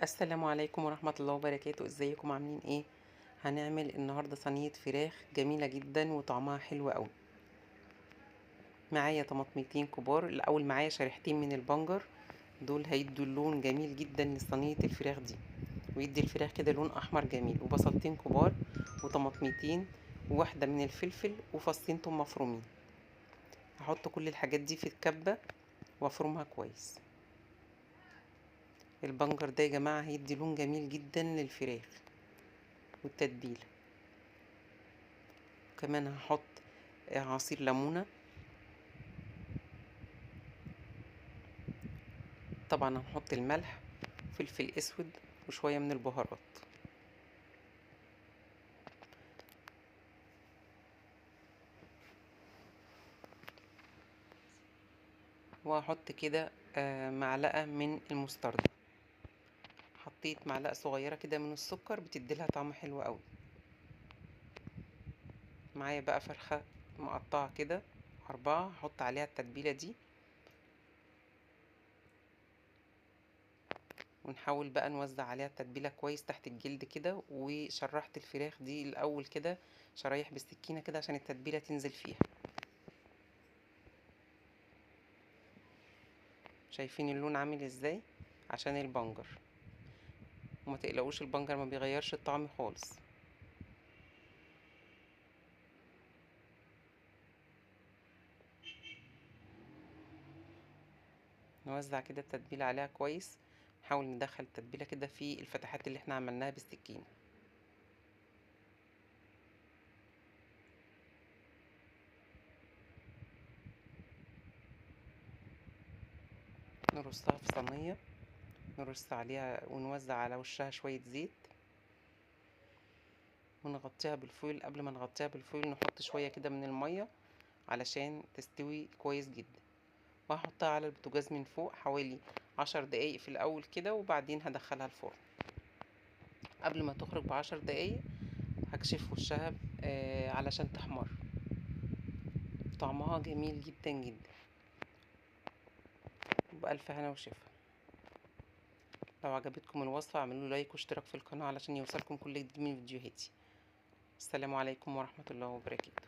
السلام عليكم ورحمة الله وبركاته. ازيكم عاملين ايه؟ هنعمل النهاردة صينية فراخ جميلة جدا وطعمها حلو قوي. معايا طماطمتين كبار، الاول معايا شريحتين من البنجر، دول هيدوا اللون جميل جدا لصينية الفراخ دي ويدي الفراخ كده لون احمر جميل، وبصلتين كبار وطماطمتين وواحدة من الفلفل وفصين توم مفرومين. هحط كل الحاجات دي في الكبة وافرمها كويس. البنجر ده يا جماعة هيدي لون جميل جدا للفراخ والتتبيلة. كمان هحط عصير ليمونة، طبعا هنحط الملح فلفل اسود وشوية من البهارات. وهحط كده معلقة من المستردة، حطيت معلقة صغيرة كده من السكر بتديلها طعم حلو قوي. معايا بقى فرخة مقطعة كده 4، هحط عليها التتبيلة دي، ونحاول بقى نوزع عليها التتبيلة كويس تحت الجلد كده. وشرحت الفراخ دي الأول كده شرايح بالسكينة كده عشان التتبيلة تنزل فيها. شايفين اللون عامل ازاي عشان البنجر، وما تقلقوش البنجر ما بيغيرش الطعم خالص. نوزع كده التتبيلة عليها كويس، نحاول ندخل التتبيلة كده في الفتحات اللي احنا عملناها بالسكينة. نرصها في صينية، نرص عليها ونوزع على وشها شوية زيت، ونغطيها بالفويل. قبل ما نغطيها بالفويل نحط شوية كده من المية علشان تستوي كويس جدا. وهحطها على البوتاجاز من فوق حوالي 10 دقايق في الأول كده، وبعدين هدخلها الفرن. قبل ما تخرج ب10 دقايق هكشف وشها علشان تحمر. طعمها جميل جدا جدا، وبألف هنا وشفا. لو عجبتكم الوصفة اعملوا لايك واشتراك في القناة علشان يوصلكم كل جديد من فيديوهاتي. السلام عليكم ورحمة الله وبركاته.